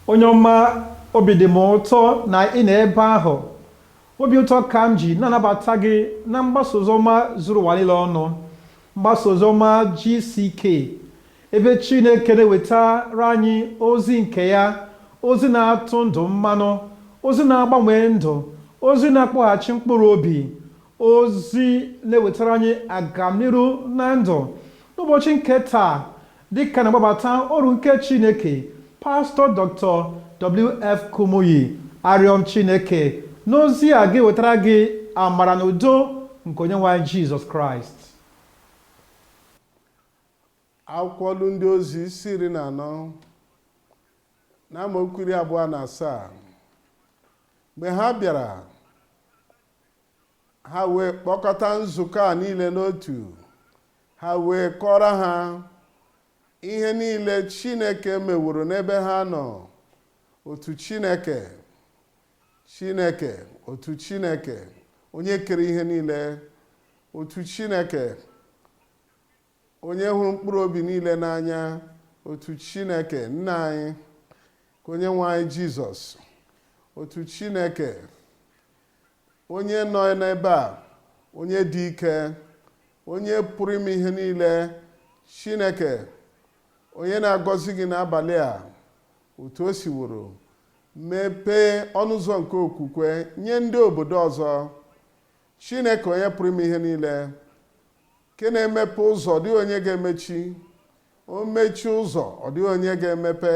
Onye ọma, obi dị m ụtọ na ị nọ ebe ahụ. Obi ụtọ ka m ji na-anabata gị na mgbasa oziọma zuru ụwa niile ọnụ, mgbasa oziọma GCK, ebe Chineke na-ewetara anyị ozi nke ya, ozi na-atụ ndụ mmanụ, ozi na-agbanwe ndụ, ozi na-akpọghachi mkpụrụ obi, ozi na-ewetara anyị agamniru na ndụ. N'ụbọchị nke taa, dịka na-agbabata ọrụ nke Chineke, Pastọ Dr. W.F. Kumuyi, arịọ m Chineke n'ozi a ga-ewetara gị amara na udo nke Onyenwe anyị Jizọs Kraịst. Akwụkwọ Ọlụ Ndị Ozi isi 14 na amaokwu 27. Mgbe ha bịara, ha wee kpọkọta nzukọ a niile n'otu, ha wee kọrọ ha ihe niile Chineke meworo n'ebe ha nọ, otu Chineke, Chineke, otu Chineke, onye kere ihe niile, otu Chineke, onye hụrụ mkpụrụ obi niile n'anya, otu Chineke nna anyị, ka onye nwe anyị Jizọs, otu Chineke, onye nọ n'ebe a, onye dị ike, onye pụrụ ime ihe niile, Chineke, onye na-agọzi gị n'abalị a, otu o siworo mepee ọnụ ụzọ nke okwukwe nye ndị obodo ọzọ. Chineke, onye pụrụ ime ihe niile, nke na-emepe ụzọ, ọ dịghị onye ga-emechi. O mechie ụzọ, ọ dịghị onye ga-emepe.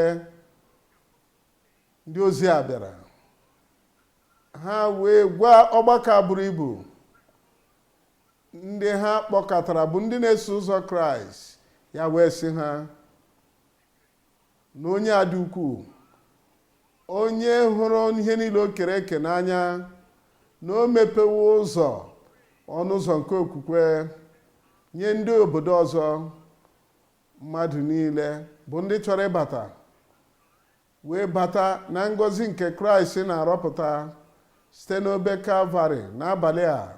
Ndị ozi a bịara, ha wee gwa ọgbakọ a buru ibu. Ndị ha kpọkọtara bụ ndị na-eso ụzọ Kraịst. Ya wee sị ha na onye a dị ukwuu, onye hụrụ ihe niile o kere eke n'anya, na o mepewo ụzọ, ọnụ ụzọ nke okwukwe nye ndị obodo ọzọ. Mmadụ niile bụ ndị chọrọ ịbata wee bata na ngọzi nke Kraịst na-arọpụta site n'obe Kalvarị n'abalị a.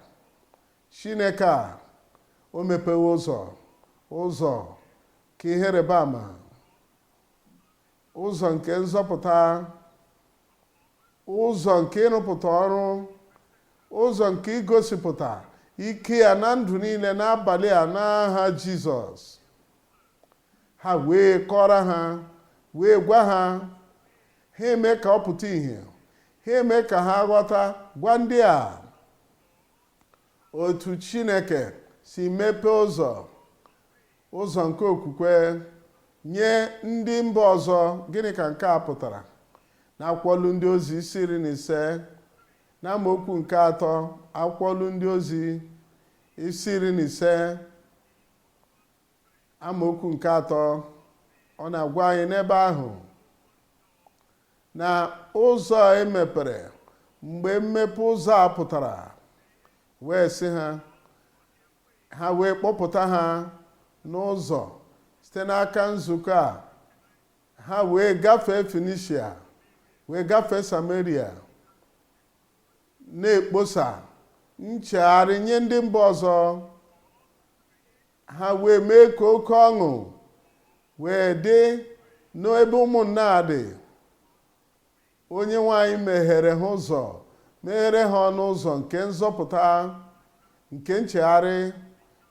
Chineke a, o mepewo ụzọ, ụzọ ka ihe rịba ama, ụzọ nke nzọpụta, ụzọ nke ịrụpụta ọrụ, ụzọ nke igosipụta ike ya na ndụ niile n'abalị a n'aha Jizọs. Ha wee kọrọ ha, wee gwa ha, ha eme ka ọ pụta ìhè, ha eme ka ha ghọta, gwa ndị a otu Chineke si mepee ụzọ, ụzọ nke okwukwe nye ndị mba ọzọ. Gịnị ka nke a pụtara? Na akwụkwọ Ọlụ Ndị Ozi isi 15 na amaokwu nke 3, akwụkwọ Ọlụ Ndị Ozi isi 15 amaokwu nke 3, ọ na-agwa anyị n'ebe ahụ na ụzọ a emepere, mgbe mmepe ụzọ a pụtara, wee sị ha, ha wee kpọpụta ha n'ụzọ site n'aka nzukọ a. Ha wee gafee Finisia, wee gafee Samaria, na-ekposa nchegharị nye ndị mba ọzọ. Ha wee mee ka oke ọṅụ wee dị n'ebe ụmụnna dị. Onye nwanyị meghere ha ụzọ, meghere ha ọnụ ụzọ nke nzọpụta, nke nchegharị,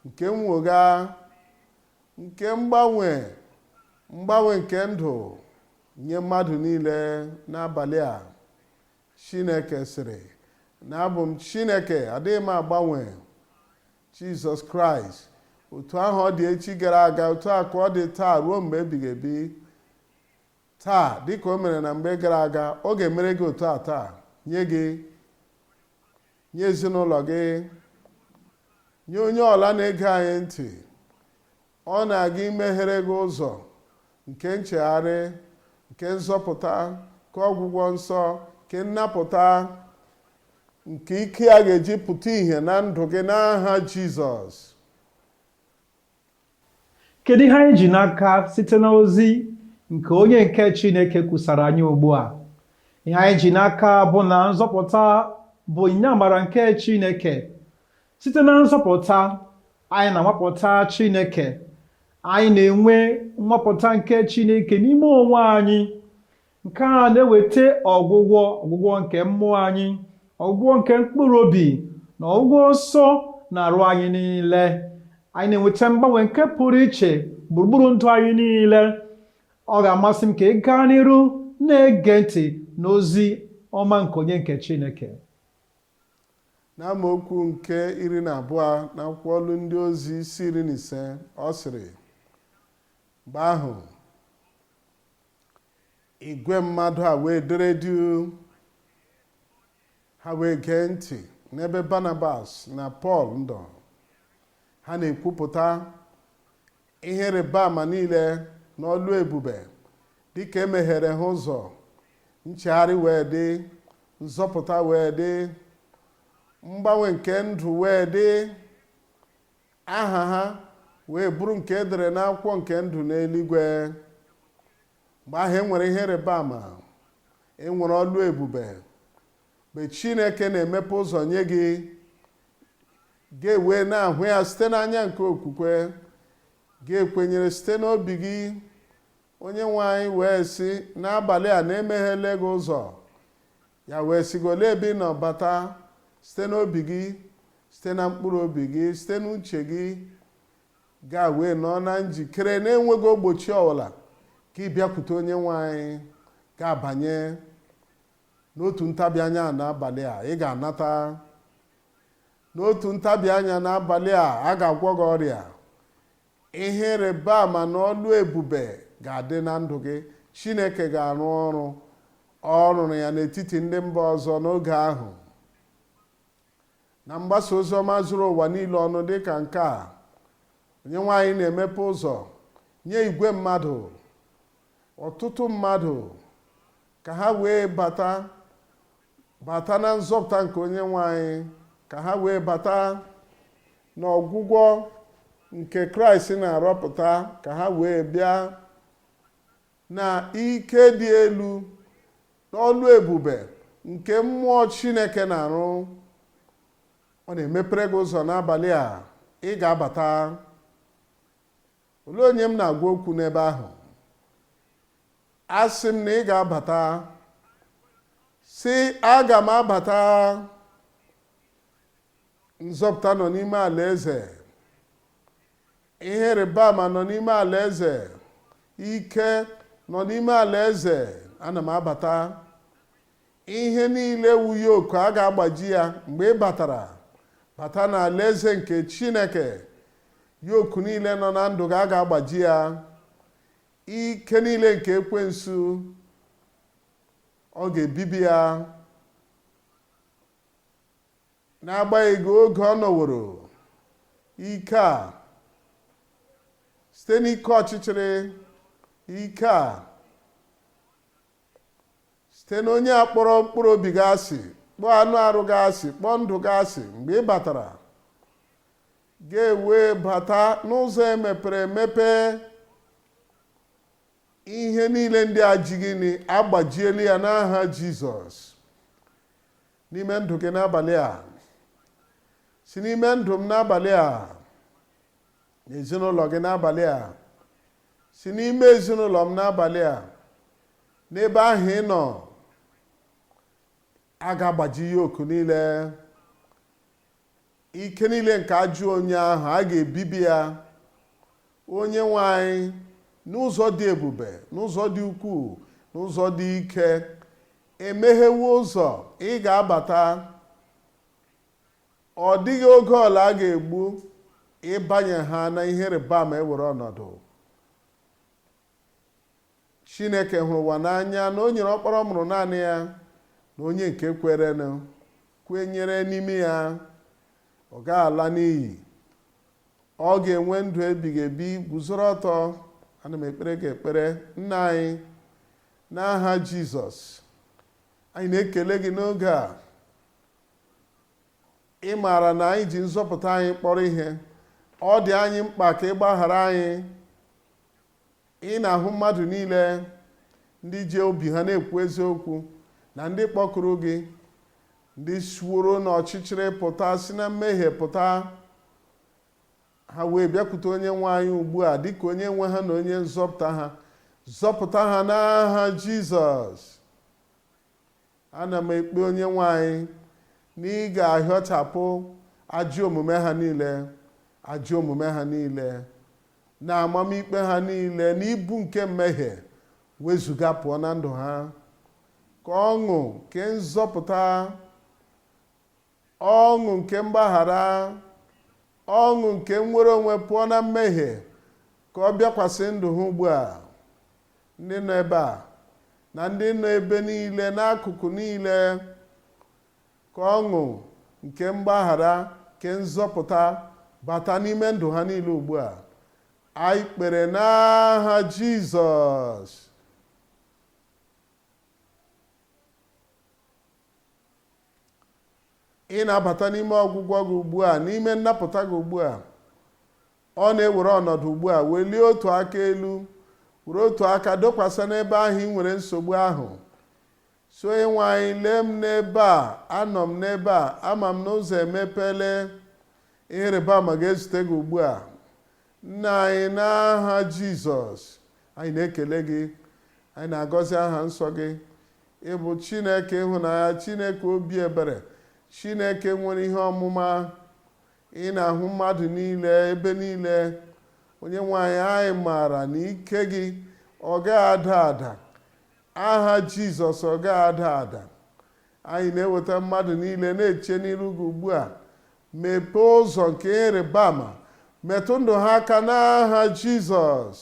nke mwogha, nke mgbanwe, mgbanwe nke ndụ nye mmadụ niile n'abalị a. Chineke sịrị na abụ m Chineke, adịghị m agbanwe. Jizọs Kraịst, otu ahụ ọ dị echi gara aga, otu a ka ọ dị taa ruo mgbe ebighị ebi. Taa, dịka o mere na mgbe gara aga, ọ ga-emere gị otu a taa, nye gị, nye ezinụlọ gị, nye onye ọla na-ege anyị ntị. Ọ na-aga imeghere gị ụzọ nke nchegharị, nke nzọpụta, nke ọgwụgwọ nsọ, nke nnapụta, nke ike ya ga-eji pụta ìhè na ndụ gị n'aha Jizọs. Kedu ihe anyị ji n'aka site n'ozi nke onye nke Chineke kwusara anyị ugbu a? Ihe anyị ji n'aka bụ na nzọpụta bụ onyinye amara nke Chineke. Site na nzọpụta, anyị na-anwapụta Chineke. Anyị na-enwe nnwapụta nke Chineke n'ime onwe anyị. Nke a na-eweta ọgwụgwọ, ọgwụgwọ nke mmụọ anyị, ọgwụgwọ nke mkpụrụ obi, na ọgwụgwọ nsọ na-arụ anyị niile. Anyị na-enweta mgbanwe nke pụrụ iche gburugburu ndụ anyị niile. Ọ ga-amasị m ka ị gaa n'iru na-ege ntị n'ozi ọma nke onye nke Chineke. N'amaokwu nke 12 n'akwụkwọ Ọlụ Ndị Ozi isi 15, ọ sịrị, mgbe ahụ igwe mmadụ a wee dere duu, ha wee gee ntị n'ebe Barnabas na Pọl nọ. Ha na-ekwupụta ihe ịrịba ama niile na ọlụ ebube dịka e meghere ha ụzọ, nchegharị wee dị, nzọpụta wee dị, mgbanwe nke ndụ wee dị, aha ha wee bụrụ nke e dere n'akwụkwọ nke ndụ n'eluigwe. Mgbe ahụ e nwere ihe ịrịba ama, e nwere ọlụ ebube. Mgbe Chineke na-emepe ụzọ nye gị, ga-ewe na-ahụ ya site n'anya nke okwukwe, ga-ekwenyere site n'obi gị. Onye nwe anyị wee sị n'abalị a na-emeghele gị ụzọ, ya wee sị gị olee ebe ị nọ bata site n'obi gị, site na mkpụrụ obi gị, site n'uche gị, ga wee nọ na njikere na-enweghị ogbochi ọbụla ka ị bịakwute onye nwe anyị, ga-abanye n'otu ntabi anya n'abalị a, ị ga-anata. N'otu ntabi anya n'abalị a, a ga-agwọ gị ọrịa. Ihe ịrịba ama na ọlụ ebube ga-adị na ndụ gị. Chineke ga-arụ ọrụ ọ rụrụ ya n'etiti ndị mba ọzọ n'oge ahụ. Na mgbasa ozi ọma zuru ụwa niile ọnụ dịka nke a, onye nwe anyị na-emepe ụzọ nye igwe mmadụ, ọtụtụ mmadụ, ka ha wee bata bata na nzọpụta nke onye nwe anyị, ka ha wee bata n'ọgwụgwọ nke Kraịst na-arọpụta, ka ha wee bịa na ike dị elu n'ọlụ ebube nke mmụọ Chineke na-arụ. Ọ na-emepere gị ụzọ n'abalị a, ị ga-abata. Olee onye m na-agwa okwu n'ebe ahụ? Asị m na ị ga-abata. Sị, aga m abata. Nzọpụta nọ n'ime alaeze. Ihe ịrịba ama nọ n'ime alaeze. Ike nọ n'ime alaeze. Ana m abata. Ihe niile wu yoke a ga-agbaji ya mgbe ị batara. Bata n'alaeze nke Chineke. Yoke niile nọ na ndụ gị a ga-agbaji ya. Ike niile nke ekwensu, ọ ga-ebibi ya. N'agbanyeghị oge ọ nọworo, ike a site n'ike ọchịchịrị, ike a site n'onye a kpọrọ mkpụrụ obi gị asị, kpọọ anụ arụ gị asị, kpọọ ndụ gị asị, mgbe ị batara ga-ewe bata n'ụzọ emepere emepe. Ihe niile ndị a ji gịnị agbajielu ya n'aha Jizọs. N'ime ndụ gị n'abalị a, si n'ime ndụ m n'abalị a, n'ezinụlọ gị n'abalị a, si n'ime ezinụlọ m n'abalị a, n'ebe ahụ ị nọ, a ga-agbaji yoke niile. Ike niile nke ajọ onye ahụ a ga-ebibi ya. Onye nwe anyị n'ụzọ dị ebube, n'ụzọ dị ukwuu, n'ụzọ dị ike, emeghewo ụzọ ị ga-abata. Ọ dịghị oge ọla a ga-egbu ịbanye ha na ihe ịrịba ama ewere ọnọdụ. Chineke hụrụ ụwa n'anya na o nyere ọkpara ọ mụrụ naanị ya, na onye nke kwerenụ kwenyere n'ime ya, ọ gaghị ala n'iyi, ọ ga-enwe ndụ ebighị ebi. Guzoro ọtọ, ana m ekpere gị ekpere. Nna anyị, n'aha Jizọs, anyị na-ekele gị n'oge a. Ị maara na anyị ji nzọpụta anyị kpọrọ ihe. Ọ dị anyị mkpa ka ị gbaghara anyị. Ị na-ahụ mmadụ niile ndị ji obi ha na-ekwu eziokwu na ndị kpọkuru gị, ndị siworo n'ọchịchịrị pụta, si na mmehie pụta, ha wee bịakwute onye nwe anyị ugbu a dịka onye nwe ha na onye nzọpụta ha. Zọpụta ha n'aha Jizọs. Ana m ekpe onye nwe anyị na ị ga-ahịọchapụ ajọ omume ha niile, ajọ omume ha niile na amamikpe ha niile na ibu nke mmehie wezụga pụọ na ndụ ha. Ka ọṅụ nke nzọpụta, ọṅụ nke mgbaghara, ọṅụ nke nnwere onwe pụọ na mmehie ka ọ bịakwasị ndụ ha ugbu a. Ndị nọ ebe a na ndị nọ ebe niile n'akụkụ niile, ka ọṅụ nke mgbaghara nke nzọpụta bata n'ime ndụ ha niile ugbu a. Anyị kpere n'aha Jizọs. Ị na-abata n'ime ọgwụgwọ gị ugbu a, n'ime nnapụta gị ugbu a. Ọ na-ewere ọnọdụ ugbu a. Welie otu aka elu, were otu aka dokwasị n'ebe ahụ ị nwere nsogbu ahụ. Sị onye nwe anyị, lee m n'ebe a, anọ m n'ebe a, ama m na ụzọ emepeele. Ihe ịrịba ama ga-ezute gị ugbu a. Nna anyị, n'aha Jizọs, anyị na-ekele gị, anyị na-agọzi aha nsọ gị. Ị bụ Chineke ịhụnanya, Chineke obi ebere, Chineke nwere ihe ọmụma. Ị na-ahụ mmadụ niile ebe niile. Onye nwe anyị, anyị maara na ike gị ọ gaghị ada ada. Aha Jizọs ọ gaghị ada ada. Anyị na-eweta mmadụ niile na-eche n'iru gị ugbu a. Mepee ụzọ nke ịrịba ama, metụ ndụ ha aka n'aha Jizọs.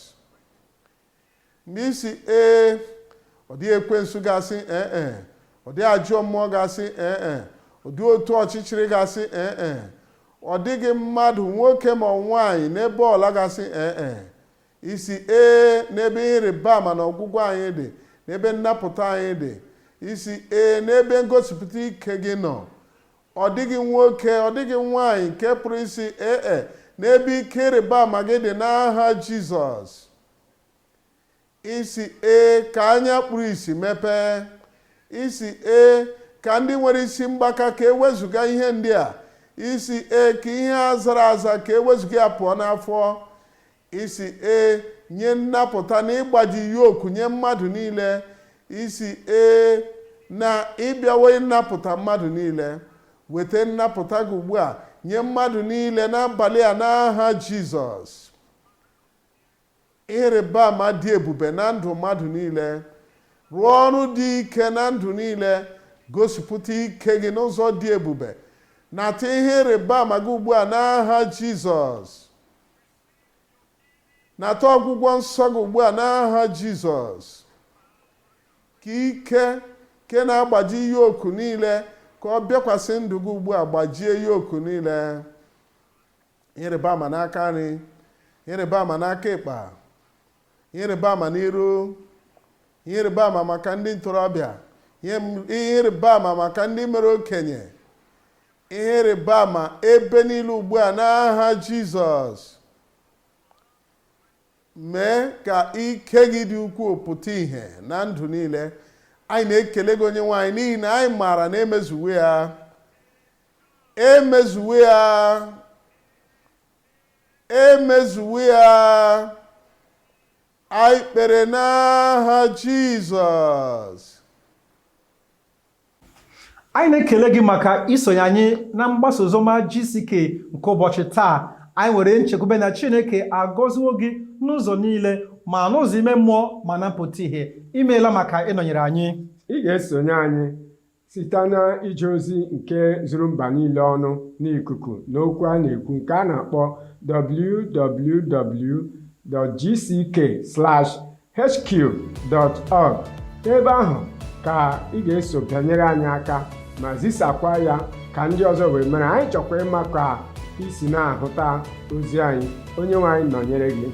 Mgbe ị sị ee, ọ dịghị ekwensu ga-asị ee, ọ dịghị ajọ mmụọ ga-asị ee, ọ dịghị otu ọchịchịrị ga-asị ee, ọ dịghị mmadụ nwoke ma ọ nwaanyị n'ebe ọla ga-asị ee. Ị sị ee n'ebe ịrịba ama na ọgwụgwọ anyị dị, n'ebe nnapụta anyị dị. Ị sị ee n'ebe ngosipụta ike gị nọ. Ọ dịghị nwoke, ọ dịghị nwaanyị nke pụrụ ịsị ee n'ebe ike ịrịba ama gị dị n'aha Jizọs. Ị sị ee ka anya kpuru isi mepee. Ị sị ee ka ndị nwere isi mgbaka ka ewezụga ihe ndị a. Ị sị ee ka ihe a zara aza ka ewezụga ya pụọ n'afọ. Ị sị ee nye nnapụta na ịgbaji yoku nye mmadụ niile. Ị sị ee na ịbịawo ịnapụta mmadụ niile. Weta nnapụta gị ugbu a nye mmadụ niile n'abalị a n'aha Jizọs. Ịrịba ama dị ebube na ndụ mmadụ niile. Rụọ ọrụ dị ike na ndụ niile. Gosipụta ike gị n'ụzọ dị ebube. Nata ihe ịrịba ama gị ugbu a n'aha Jizọs. Nata ọgwụgwọ nsọ gị ugbu a n'aha Jizọs. Ka ike nke na-agbaji yoku niile ka ọ bịakwasị ndụ gị ugbu a, gbajie yoku niile. Ịrịba ama n'aka nri, ịrịba ama n'aka ịkpa, ịrịba ama n'iru, ịrịba ama maka ndị ntorobịa, ịrịba ama maka ndị mere okenye, ihe ịrịba ama ebe niile ugbu a n'aha Jizọs. Mee ka ike gị dị ukwuu pụta ìhè na ndụ niile. Anyị na-ekele gị onye nwe anyị n'ihi na anyị maara na emezuwe ya. Emezuwe ya. Emezuwe ya. Anyị kpere n'aha Jizọs. Anyị na-ekele gị maka isonye anyị na mgbasa oziọma GCK nke ụbọchị taa. Anyị nwere nchekwube na Chineke agọziwo gị n'ụzọ niile, ma n'ụzọ ime mmụọ ma na mpụta ihe. Imeela maka ịnọnyere anyị. Ị ga-esonye anyị site na ije ozi nke zuru mba niile ọnụ n'ikuku na okwu a na-ekwu nke a na-akpọ www.gck/hq.org. N'ebe ahụ ka ị ga-eso bịanyere anyị aka ma zisakwa ya ka ndị ọzọ wee mara. Anyị chọkwa ịma ka i si na-ahụta ozi anyị. Onye nwe anyị nọnyere gị.